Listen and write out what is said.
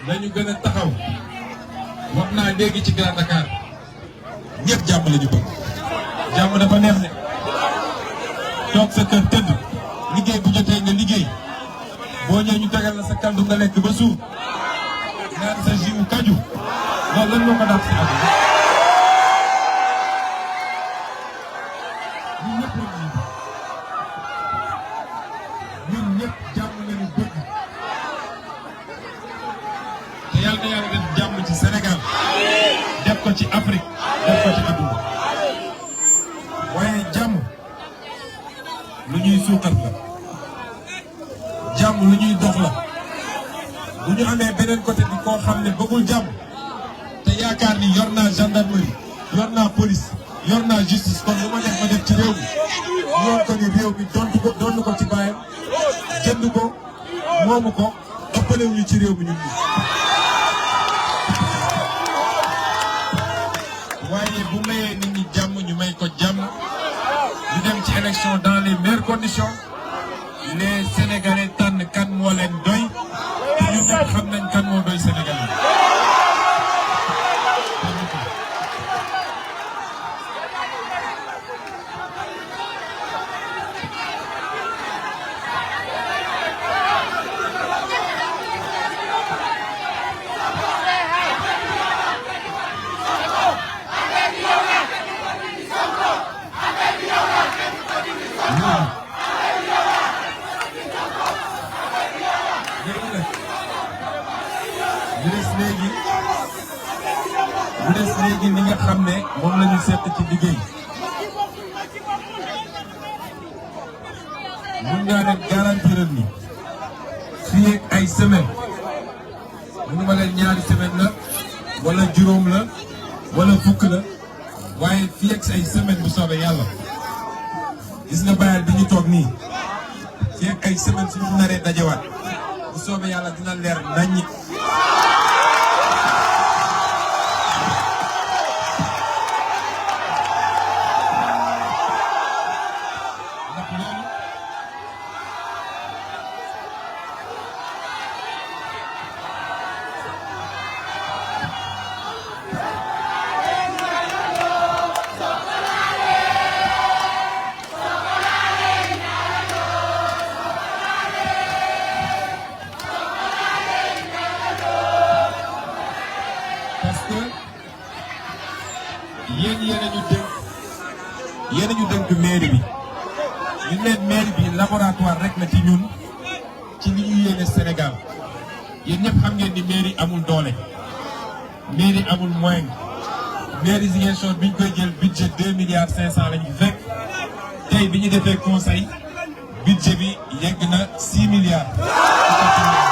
nañu gën a taxaw wax naa léegi ci Grand Dakar ñëpp jàmm la ñu bëgg jàmm dafa neex ne toog sa kër tëdd liggéey bu jotee nga liggéey boo ñëwee ñu tegal la sa kaldu nga lekk ba suur naan sa jiwu kaju loolu lan moo ko dàq si àdduna ñun ñëpp jàmm lañu bëgg te yàlla na yàlla def jàmm ci Sénégal def ko ci Afrique def ko ci àdduna waaye jàmm lu ñuy suuxat la jàmm lu ñuy dox la bu ñu amee beneen côté bi koo xam ne bëggul jàmm te yaakaar ni yor naa gendarmerie yor naa police yor naa justice kon lu ma def ma def ci réew mi yoon ko ni réew mi donn ko ci baayam jënd ko moomu ko ëppalewu ñu ci réew mi ñun ñi waaye bu mayee nit ñi jàmm ñu may ko jàmm ñu dem ci élection dans les meilleures conditions les Sénégalais tànn kan moo leen doy te ñu ñëpp xam nañ kan moo doy Sénégalais. bu des léegi li nga xam ne moom la ñu seet ci liggéey mun ngaa leen garantiral ni fii ak ay semaine mënuma leen ñaari semaine la wala juróom la wala fukk la waaye fii ak ay semaine bu soobee yàlla gis nga bayal bi ñu toog nii fii ak ay semaine suñu naree dajewaat bu soobee yàlla dina leer naññi. yéen a ñu dénk mairie bi ñu leen mairie bi laboratoire rek la ci ñun ci li ñu yéene Sénégal yéen ñëpp xam ngeen ni mairie amul doole mairie amul moyen mairie Ziguinchor bi ñu koy jël budget 2 milliards 500 lañu fekk tey bi ñu defee conseil budget bi yegg na 6 milliards.